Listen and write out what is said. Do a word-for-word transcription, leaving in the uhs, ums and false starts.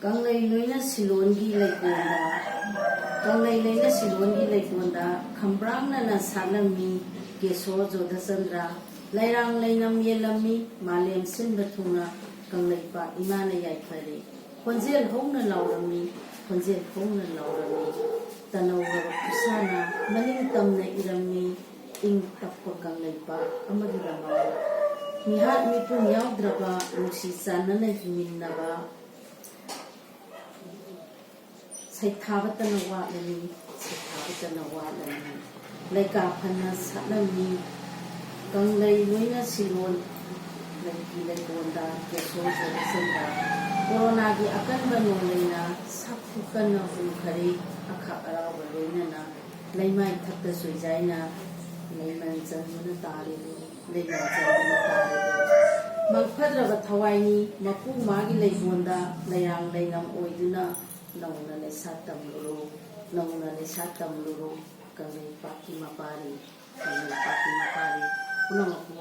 ꯀꯪꯂꯩ ꯂꯣꯏꯅ ꯁꯤꯂꯣꯟꯒꯤ ꯂꯩꯀꯣꯜꯗ, ꯀꯪꯂꯩ ꯂꯣꯏꯅ ꯁꯤꯂꯣꯟꯒꯤ ꯂꯩꯀꯣꯜꯗ ꯈꯝꯕ꯭ꯔꯥꯡꯅꯅ ꯁꯥꯠꯂꯝꯃꯤ ꯀꯦꯁꯣꯔ ꯖꯣꯙꯆꯟꯗ꯭ꯔ꯫ ꯂꯩꯔꯥꯡ ꯂꯩꯅꯝ ꯌꯦꯜꯂꯝꯃꯤ ꯃꯥꯂꯦꯝ ꯁꯤꯟꯕ ꯊꯨꯡꯅ ꯀꯪꯂꯩꯄꯥꯛ ꯏꯃꯥꯅ ꯌꯥꯏꯐꯔꯦ꯫ ꯈꯣꯟꯖꯦꯜ ꯍꯧꯅ ꯂꯥꯎꯔꯝꯃꯤ, ꯈꯣꯟꯖꯦꯜ ꯍꯧꯅ ꯂꯥꯎꯔꯝꯃꯤ꯫ ꯇꯅꯧꯔꯕ ꯈꯨꯠꯁꯥꯅ ꯃꯅꯤꯡ ꯇꯝꯅ ꯏꯔꯝꯃꯤ ꯏꯪ ꯇꯞꯄ ꯀꯪꯂꯩꯄꯥꯛ ꯑꯃꯒꯤꯗꯃꯛ꯫ ꯃꯤꯍꯥꯠ ꯃꯤꯄꯨꯝ ꯌꯥꯎꯗ꯭ꯔꯕ ꯅꯨꯡꯁꯤ ꯆꯥꯟꯅꯅ ꯍꯤꯡꯃꯤꯟꯅꯕ ꯁꯩꯊꯥꯕꯇꯅ ꯋꯥꯠꯂꯅꯤ, ꯁꯩꯊꯥꯕꯇꯅ ꯋꯥꯠꯂꯅꯤ꯫ ꯂꯩꯀꯥ ꯐꯅ ꯁꯥꯠꯂꯝꯃꯤ ꯀꯪꯂꯩ ꯂꯣꯏꯅ ꯁꯤꯂꯣꯟ ꯂꯩꯀꯤ ꯂꯩꯀꯣꯟꯗ ꯀꯦꯁꯣꯔ ꯖꯣꯏꯁꯟꯗ ꯀꯣꯔꯣꯅꯥꯒꯤ ꯑꯀꯟꯕ ꯅꯣꯡꯂꯩꯅ ꯁꯥꯐꯨ ꯀꯟꯅ ꯍꯨꯝꯈꯔꯦ꯫ ꯑꯈꯥꯛ ꯑꯔꯥꯎꯕ ꯂꯣꯏꯅꯅ ꯂꯩꯃꯥꯏ ꯊꯛꯇ ꯁꯣꯏꯖꯥꯏꯅ ꯂꯩꯃꯟ ꯆꯟꯗꯨꯅ ꯇꯥꯔꯤꯕꯅꯤ, ꯂꯩꯃꯟ ꯆꯟꯗꯨꯅ ꯇꯥꯔꯤꯕꯅꯤ꯫ ꯃꯪꯐꯗ꯭ꯔꯕ ꯊꯋꯥꯏꯅꯤ ꯃꯄꯨ ꯃꯥꯒꯤ ꯂꯩꯀꯣꯟꯗ ꯂꯩꯔꯥꯡ ꯂꯩꯅꯝ ꯑꯣꯏꯗꯨꯅ ꯅꯧꯅ ꯂꯩꯁꯥ ꯇꯝꯂꯨꯔꯣ, ꯅꯧꯅ ꯂꯩꯁꯥ ꯇꯝꯂꯨꯔꯣ꯫ ꯀꯪꯂꯩꯄꯥꯛꯀꯤ ꯃꯄꯥꯔꯤ, ꯀꯪꯂꯩꯄꯥꯛꯀꯤ ꯃꯄꯥꯔꯤ ꯄꯨꯝꯅꯃꯛꯄꯨ